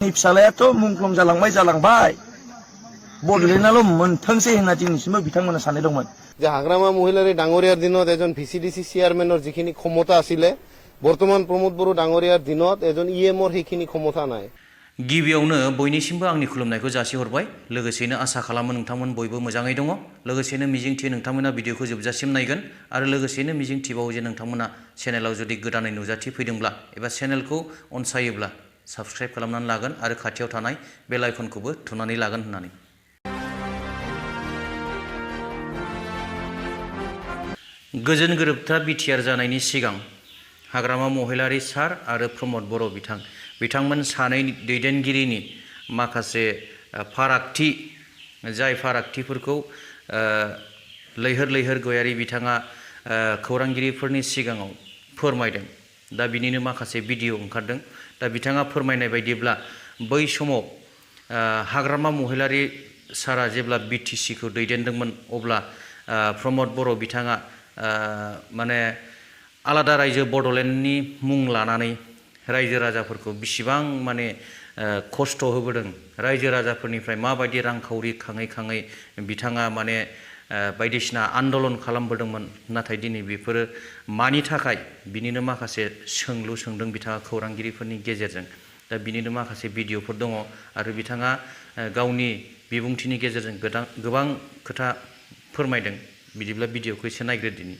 फिसालायाथ' मुंख्लं जालांबाय बड'लेण्डआल' मोनथोंसै होनना दिनैसिमबो बिथांमोना साननाय दंमोन যে হাগ্রামা মহিলাৰী ডাঙৰীয়াৰ দিনত এজন ভিচিডিসি চেয়াৰমেনৰ যিখিনি ক্ষমতা আছিলে বৰ্তমান প্ৰমোদ বড়ো ডাঙৰীয়াৰ দিনত এজন ইএমৰ সেইখিনি ক্ষমতা নাই। गिबियावनो बयनिसिमबो आंनि खुलुमनायखौ जासिहरबाय लोगोसेनो आसा खालामो नोंथांमोन बयबो मोजाङै दङ लोगोसेनो मिजिंथियो नोंथांमोना भिडिअखौ जोबजासिम नायगोन आरो लोगोसेनो मिजिंथिबावो जे नोंथांमोना चेनेलाव जुदि गोदानै नुजाथिफैदोंब्ला एबा चेनेलखौ अनसायोब्ला साबस्क्राइब खालामनानै लागोन आरो खाथियाव थानाय बेल आइकनखौबो थुनानै लागोन होननानै गोजोन गोरोबथा बिटिआर जानायनि सिगां हाग्रामा महिलारी सार आरो प्रमोद बर' बिथांमोन सानै दैदेनगिरिनि माखासे फारागथि जाय फारागथिफोरखौ लैहोर गयारी बिथाङा खौरांगिरिफोरनि सिगाङाव फोरमायदों दा बिनिनो माखासे भिडिअ ओंखारदों दा बिथाङा फोरमायनाय बायदिब्ला बै समाव हाग्रामा महिलारी सारा जेब्ला बिटिसिखौ दैदेनदोंमोन अब्ला प्रमोद बर' बिथाङा माने आलादा रायजो बड'लेण्डनि मुं लानानै रायजो राजाफोरखौ बिसिबां माने खस्थ' होबोदों रायजो राजाफोरनिफ्राय माबायदि रांखावरि खाङै बिथाङा माने बायदिसिना आन्दलन खालामबोदोंमोन नाथाय दिनै बेफोरो मानि थाखाय बिनिनो माखासे सोंलु सोंदों बिथाङा खौरांगिरिफोरनि गेजेरजों दा बिनिनो माखासे भिडिअफोर दङ आरो बिथाङा गावनि बिबुंथिनि गेजेरजों गोबां खोथा फोरमायदों बिदिब्ला भिडिअखौ एसे नायग्रोदिनि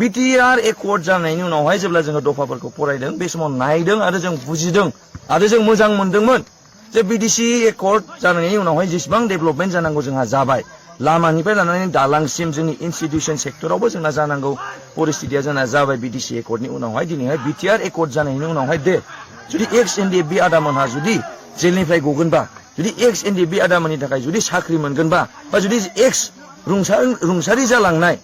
बिटिआर एकर्ड जानायनि उनावहाय जेब्ला जोङो दफाफोरखौ फरायदों बे समाव नायदों आरो जों बुजिदों आरो जों मोजां मोनदोंमोन जे बिटिसि एकर्ड जानायनि उनावहाय जेसेबां डेभेलपमेन्ट जानांगौ जोंहा जाबाय लामानिफ्राय लानानै दालांसिम जोंनि इनस्टिट्यूशन सेक्टरावबो जोंना जानांगौ परिस्थितिया जोंना जाबाय बिटिसि एकर्डनि उनावहाय दिनैहाय बिटिआर एकर्ड जानायनि उनावहाय दे जुदि एक्स एनडिएफबि आदामोनहा जुदि जेलनिफ्राय गगोनबा जुदि एक्स एनडिएफबि आदामोननि थाखाय जुदि साख्रि मोनगोनबा बा जुदि एक्स रुंसारि जालांनाय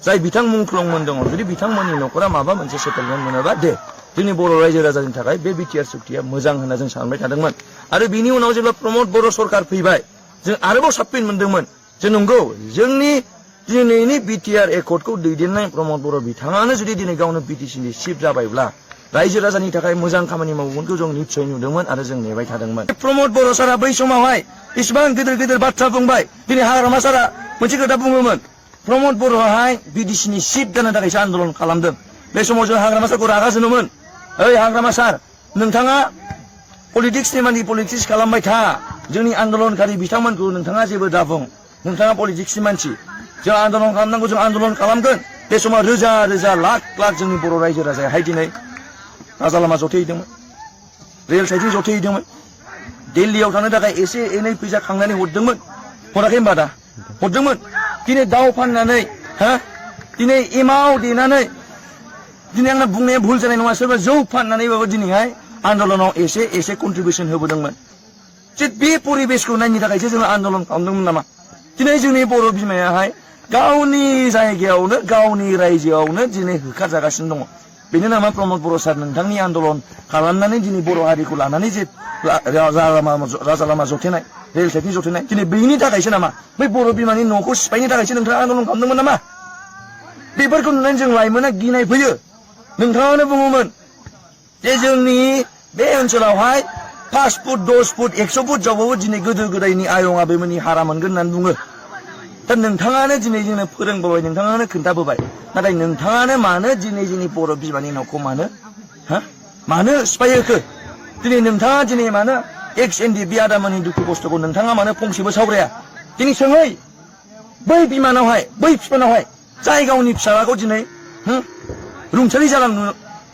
जाय बिथां मुंख्लंमोन दङ जुदि बिथांमोननि न'खरा माबा मोनसे सेटलमेन्ट मोनोबा दे जोंनि बर' रायजो राजानि थाखाय बे बिटिआर सुक्तिया मोजां होनना जों सानबाय थादोंमोन आरो बिनि उनाव जेब्ला प्रमोद बर' सरकार फैबाय जों आरोबाव साबसिन मोनदोंमोन जे नंगौ जोंनि दिनैनि बिटिआर एकर्डखौ दैदेननाय प्रमोद बर' बिथाङानो जुदि दिनै गावनो बिटिसिनि चिफ जाबायब्ला रायजो राजानि थाखाय मोजां खामानि मावगोनखौ जों निश्चय नुदोंमोन आरो जों नेबाय थादोंमोन प्रमोद बर' सारा बै समावहाय इसेबां गिदिर बाथ्रा बुंबाय दिनै हाग्रामा सारा मोनसे खोथा बुङोमोन प्रमोद बर'आहाय बिटिसिनि चिफ जानो थाखायसो आन्दलन खालामदों बे समाव जों हाग्रामा सारखौ रागा जोङोमोन ओइ हाग्रामा सार नोंथाङा पलिटिक्सनि मानि पलिटिक्स खालामबाय था जोंनि आन्दलनकारि बिथांमोनखौ नोंथाङा जेबो दाबुं नोंथाङा पलिटिक्सनि मानसि जों आन्दलन खालामनांगौ जों आन्दलन खालामगोन बे समाव रोजा लाख जोंनि बर' रायजो राजायाहाय दिनै राजा लामा जथेहैदोंमोन रेल साइथिं जथेहैदोंमोन दिल्लीयाव थांनो थाखाय एसे एनै फैसा खांनानै हरदोंमोन हराखै होनबा दा हरदोंमोन दिनै दाव फाननानै दिनै एमाव देनानै दिनै आंना बुंनाया भुल जानाय नङा सोरबा जौ फाननानैबाबो दिनैहाय आन्दलनाव एसे कन्ट्रिबिउसन होबोदोंमोन जे बे परिबेसखौ नायनो थाखायसो जोङो आन्दलन खालामदोंमोन नामा दिनै जोंनि बर' बिमायाहाय गावनि जायगायावनो गावनि रायजोआवनो दिनै होखारजागासिनो दङ बेनो नामा प्रमोद बर' सार नोंथांनि आन्दलन खालामनानै दिनै बर' हारिखौ लानानै जे राजा लामा जथेनाय रेल साइडनि जथेनाय दिनै बेनि थाखायसो नामा बै बर' बिमानि न'खौ सिफायनो थाखायसो नोंथाङा आन्दलन खालामदोंमोन नामा बेफोरखौ नुनानै जों लाइमोना गिनाय फैयो नोंथाङानो बुङोमोन जे जोंनि बे ओनसोलावहाय 5 फुट 10 फुट 100 फुट जावबाबो दिनै गोदो गोदायनि आयं आबैमोननि हारा मोनगोन होननानै बुङो दा नोंथाङानो दिनै जोंनो फोरोंबोबाय नोंथाङानो खोन्थाबोबाय नाथाय नोंथाङानो मानो दिनै जोंनि बर' बिमानि न'खौ मानो सिफायखो दिनै नोंथाङा दिनै मानो एक्स एनडिएफबि आदामोननि दुखु खस्थ'खौ नोंथाङा मानो फंसेबो सावराया दिनै सोंहै बै बिमानावहाय बै बिफानावहाय जाय गावनि फिसालाखौ दिनै रुंसारि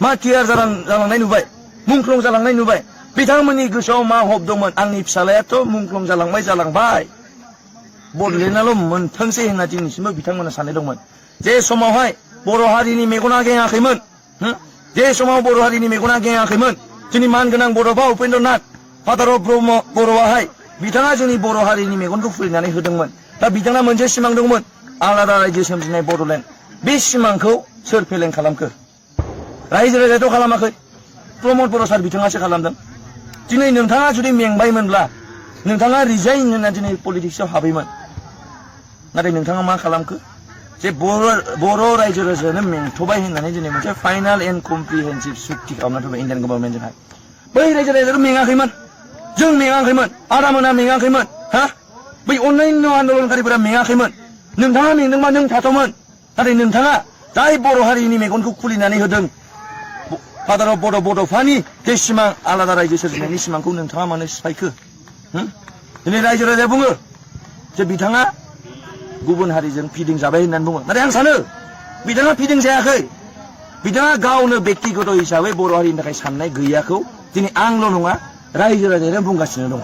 मार्टियार जालांनाय नुबाय मुंख्लं जालांनाय नुबाय बिथांमोननि गोसोआव मा हब दंमोन आंनि फिसालायाथ' मुंख्लं जालांबाय बड'लेण्डआल' मोनथोंसै होनना दिनैसिमबो बिथांमोना साननाय दंमोन जे समावहाय बर' हारिनि मेगना गेङाखैमोन जे समाव बर' हारिनि मेगना गेङाखैमोन जोंनि मानगोनां बड'फा उपेन्द्र नाथ फादार अफ ब्रह्म बर'आहाय बिथाङा जोंनि बर' हारिनि मेगनखौ खुलिनानै होदोंमोन दा बिथाङा मोनसे सिमां दंमोन आलादा रायजो सोमजिनाय बड'लेण्ड बे सिमांखौ सोर फेलें खालामखो रायजो राजायाथ' खालामाखै प्रमोद बर' सार बिथाङासो खालामदों दिनै नोंथाङा जुदि मेंबायमोनब्ला नोंथाङा रिजाइन होनना दिनै पलिटिक्सआव हाबैमोन नाथाय नोंथाङा मा खालामखो जे बर' रायजो राजायानो मेंथ'बाय होननानै दिनै मोनसे फाइनाल एन्ड कमप्रिहेन्सिभ सुक्ति खालामना होबाय इन्डियान गभर्नमेन्टजोंहाय बै रायजो राजायाथ' मेङाखैमोन जों मेङाखैमोन आदामोना मेङाखैमोन हा बै अनलाइन आन्दलनकारिफोरा मेङाखैमोन नोंथाङा मेंदोंबा नों थाथ'मोन नाथाय नोंथाङा जाय बर' हारिनि मेगनखौ खुलिनानै होदों फादार अफ बड'फानि जे सिमां आलादा रायजो सोरजिनायनि सिमांखौ नोंथाङा मानो सिफायखो दिनै रायजो राजाया बुङो जे बिथाङा गुबुन हारिजों फिदिंजाबाय होननानै बुङो नाथाय आं सानो बिथाङा फिदिंजायाखै बिथाङा गावनो बेक्तिगत हिसाबै बर' हारिनि थाखाय साननाय गैयाखौ दिनै आंल' नङा रायजो राजायानो बुंगासिनो दङ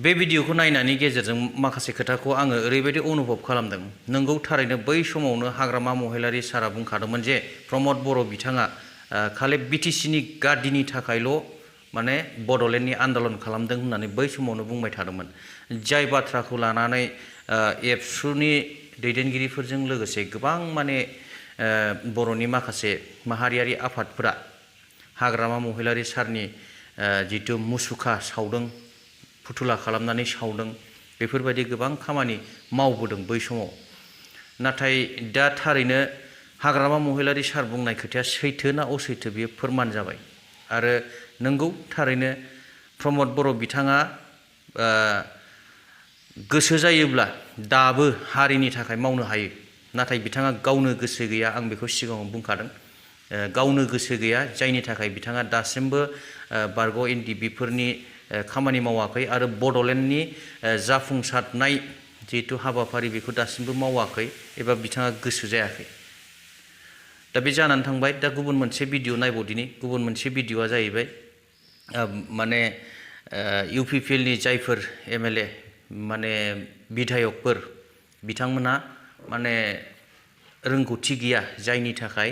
बे भिडिअखौ नायनायनि गेजेरजों माखासे खोथाखौ आङो ओरैबायदि अनुभब खालामदों नंगौ थारैनो बै समावनो हाग्रामा महिलारि सारा बुंखादोंमोन जे प्रमद बर' बिथाङा खालि बिटिसिनि गादिनि थाखायल' माने बड'लेण्डनि आन्दलन खालामदों होननानै बै समावनो बुंबाय थादोंमोन जाय बाथ्राखौ लानानै एबसुनि दैदेनगिरिफोरजों लोगोसे गोबां माने बर'नि माखासे माहारियारि आफादफोरा हाग्रामा महिलारि सारनि जितु मुसुखा सावदों फुथुला खालामनानै सावदों बेफोरबायदि गोबां खामानि मावबोदों बै समाव नाथाय दा थारैनो हाग्रामा महिलारि सार बुंनाय खोथाया सैथो ना असैथो बेयो फोरमान जाबाय आरो नंगौ थारैनो प्रमद बर' बिथाङा गोसो जायोब्ला दाबो हारिनि थाखाय मावनो हायो नाथाय बिथाङा गावनो गोसो गैया आं बेखौ सिगाङाव बुंखादों गावनो गोसो गैया जायनि थाखाय बिथाङा दासिमबो बारग' एनडिबिफोरनि खामानि मावाखै आरो बड'लेण्डनि जाफुंसारनाय जिहेतु हाबाफारि बेखौ दासिमबो मावाखै एबा बिथाङा गोसो जायाखै दा बे जानानै थांबाय दा गुबुन मोनसे भिडिअ नायबावदिनि गुबुन मोनसे भिडिअआ जाहैबाय माने इउपिपिएलनि जायफोर एमएलए माने बिधायकफोर बिथांमोना माने रोंगौथि गैया जायनि थाखाय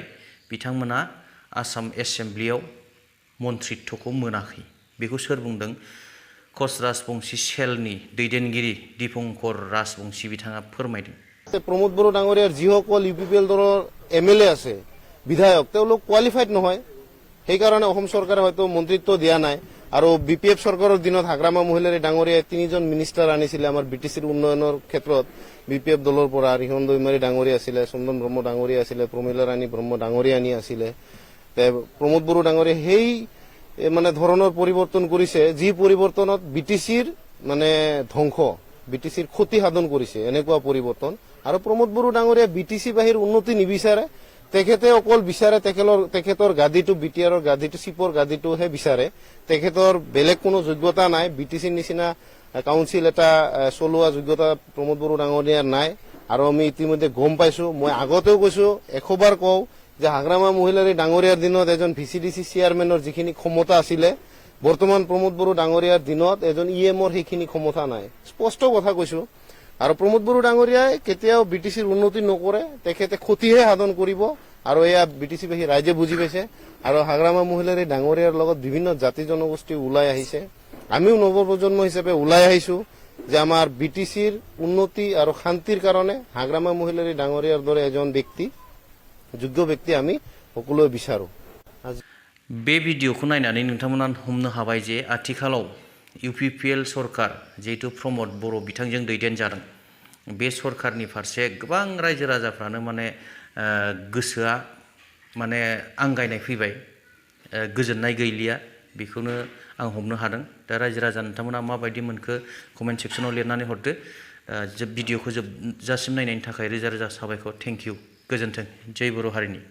बिथांमोना आसाम एसेम्ब्लियाव मन्त्रित्वखौ मोनाखै बेखौ सोर बुंदों कच राजबंशी सेलनि दैदेनगिरि दीपंकर राजबंशी बिथाङा फोरमायदों प्रमोद बर' डाঙৰীয়াৰ যিসকল ইউপিপিএল দলৰ এমএলএ আছে বিধায়ক তেওঁলোক কোৱালিফাইড নহয় সেইকাৰণে অসম চৰকাৰে হয়তো মন্ত্ৰিত্ব দিয়া নাই আৰু বিপিএফ চৰকাৰৰ দিনত হাগ্ৰামা মহিলাৰী ডাঙৰীয়াই 3জন মিনিষ্টাৰ আনিছিলে আমাৰ বিটিচিৰ উন্নয়নৰ ক্ষেত্ৰত বিপিএফ দলৰ পৰা ৰিহন দৈমাৰী ডাঙৰীয়া আছিলে চন্দন ব্ৰহ্ম ডাঙৰীয়া আছিলে প্ৰমীলা ৰাণী ব্ৰহ্ম ডাঙৰীয়া আনি আছিলে প্ৰমোদ বড়ো ডাঙৰীয়া সেই মানে ধৰণৰ পৰিৱৰ্তন কৰিছে যি পৰিৱৰ্তনত বিটিচিৰ মানে ধ্বংস বিটিচিৰ ক্ষতি সাধন কৰিছে এনেকুৱা পৰিৱৰ্তন আৰু প্ৰমোদ বড়ো ডাঙৰীয়া বিটিচি বাহিৰ উন্নতি নিবিচাৰে তেখেতে অকল বিচাৰে তেখেতৰ গাদীটো বিটিআৰৰ গাদীটো চিপৰ গাদীটোহে বিচাৰে তেখেতৰ বেলেগ কোনো যোগ্যতা নাই বিটিচিৰ নিচিনা কাউন্সিল এটা চলোৱা যোগ্যতা প্ৰমোদ বড়ো ডাঙৰীয়াৰ নাই আৰু আমি ইতিমধ্যে গম পাইছো মই আগতেও কৈছো 100 বাৰ কওঁ যে হাগ্ৰামা মহিলাৰী ডাঙৰীয়াৰ দিনত এজন ভিচিডিসি চেয়াৰমেনৰ যিখিনি ক্ষমতা আছিলে বৰ্তমান প্ৰমোদ বড়ো ডাঙৰীয়াৰ দিনত এজন ইএমৰ সেইখিনি ক্ষমতা নাই স্পষ্ট কথা কৈছো আৰু প্ৰমোদ বড়ো ডাঙৰীয়াই কেতিয়াও বিটিচিৰ উন্নতি নকৰে তেখেতে ক্ষতিহে সাধন কৰিব আৰু এয়া বিটিচি বাহিৰ ৰাইজে বুজি পাইছে আৰু হাগ্ৰামা মহিলাৰী ডাঙৰীয়াৰ লগত বিভিন্ন জাতি জনগোষ্ঠী ওলাই আহিছে আমিও নৱপ্ৰজন্ম হিচাপে ওলাই আহিছো যে আমাৰ বিটিচিৰ উন্নতি আৰু শান্তিৰ কাৰণে হাগ্ৰামা মহিলাৰী ডাঙৰীয়াৰ দৰে এজন ব্যক্তি যোগ্য ব্যক্তি আমি সকলোৱে বিচাৰো बे भिडिअखौ नायनानै नोंथांमोना हमनो हाबाय जे आथिखालाव इउपिपिएल सरकार जिहेतु प्रमद बर' बिथांजों दैदेनजादों बे सरकारनि फारसे गोबां रायजो राजाफ्रानो माने गोसोआ माने आंगायनाय फैबाय गोजोननाय गैलिया बेखौनो आं हमनो हादों दा रायजो राजा नोंथांमोना माबायदि मोनखो कमेन्ट सेक्सनाव लिरनानै हरदो भिडिअखौ जोबजासिम नायनायनि थाखाय रोजा रोजा साबायखर थेंक इउ गोजोन्थों जय बर' हारिनि